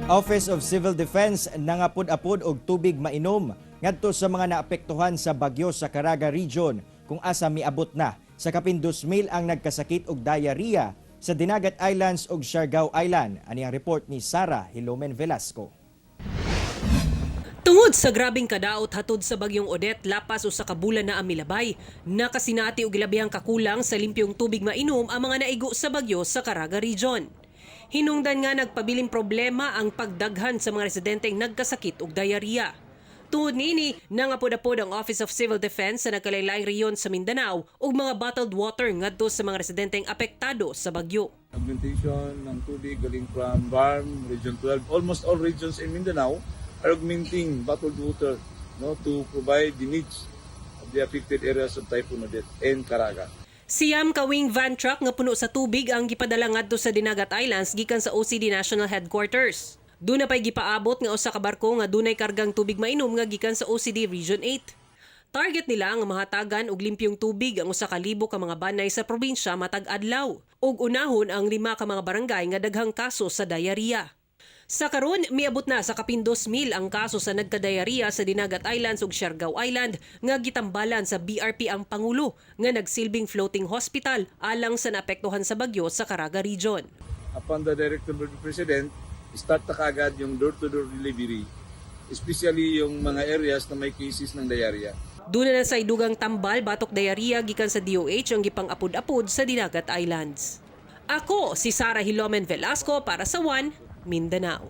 Office of Civil Defense nangapod-apod og tubig mainom ngadto sa mga naapektuhan sa bagyo sa Caraga Region, kung asa miabot na sa kapin 2,000 ang nagkasakit og diarrhea sa Dinagat Islands ug Siargao Island. Ani ang report ni Sara Hilomen Velasco. Tungod sa grabing kadaot hatod sa bagyong Odette lapas usa ka bulan na ang milabay, nakasinati og ilabihang kakulang sa limpyong tubig mainom ang mga naigo sa bagyo sa Caraga Region. Hinungdan nga nagpabiling problema ang pagdaghan sa mga residenteng nagkasakit og diarrhea. Tungod niini, nangapod-apod ang Office of Civil Defense sa nagkalain-laing rehiyon sa Mindanao og mga bottled water ngadto sa mga residenteng apektado sa bagyo. Augmentation ng tubig galing from BARMM, Region 12. Almost all regions in Mindanao are augmenting bottled water, no, to provide the needs of the affected areas of Typhoon Odette and Caraga. 9 ka wing van truck nga puno sa tubig ang gipadala ngadto sa Dinagat Islands gikan sa OCD National Headquarters. Duna pay gipaabot nga usa ka barko nga dunay kargang tubig mainom nga gikan sa OCD Region 8. Target nila nga mahatagan og limpyong tubig ang 1,000 ka mga banay sa probinsya matag adlaw, ug unahon ang 5 ka mga barangay nga daghang kaso sa diarrhea. Sa karon, miabot na sa kapin 2,000 ang kaso sa nagkadiarrhea sa Dinagat Islands ug Siargao Island nga gitambalan sa BRP ang Pangulo nga nagsilbing floating hospital alang sa naapektuhan sa bagyo sa Caraga Region. Upon the directive of the President, start na kaagad yung door-to-door delivery, especially yung mga areas na may cases ng diarrhea. Duna na say dugang tambal batok diarrhea gikan sa DOH ang gipang-apod-apod sa Dinagat Islands. Ako si Sara Hilomen Velasco para sa One Mindanao.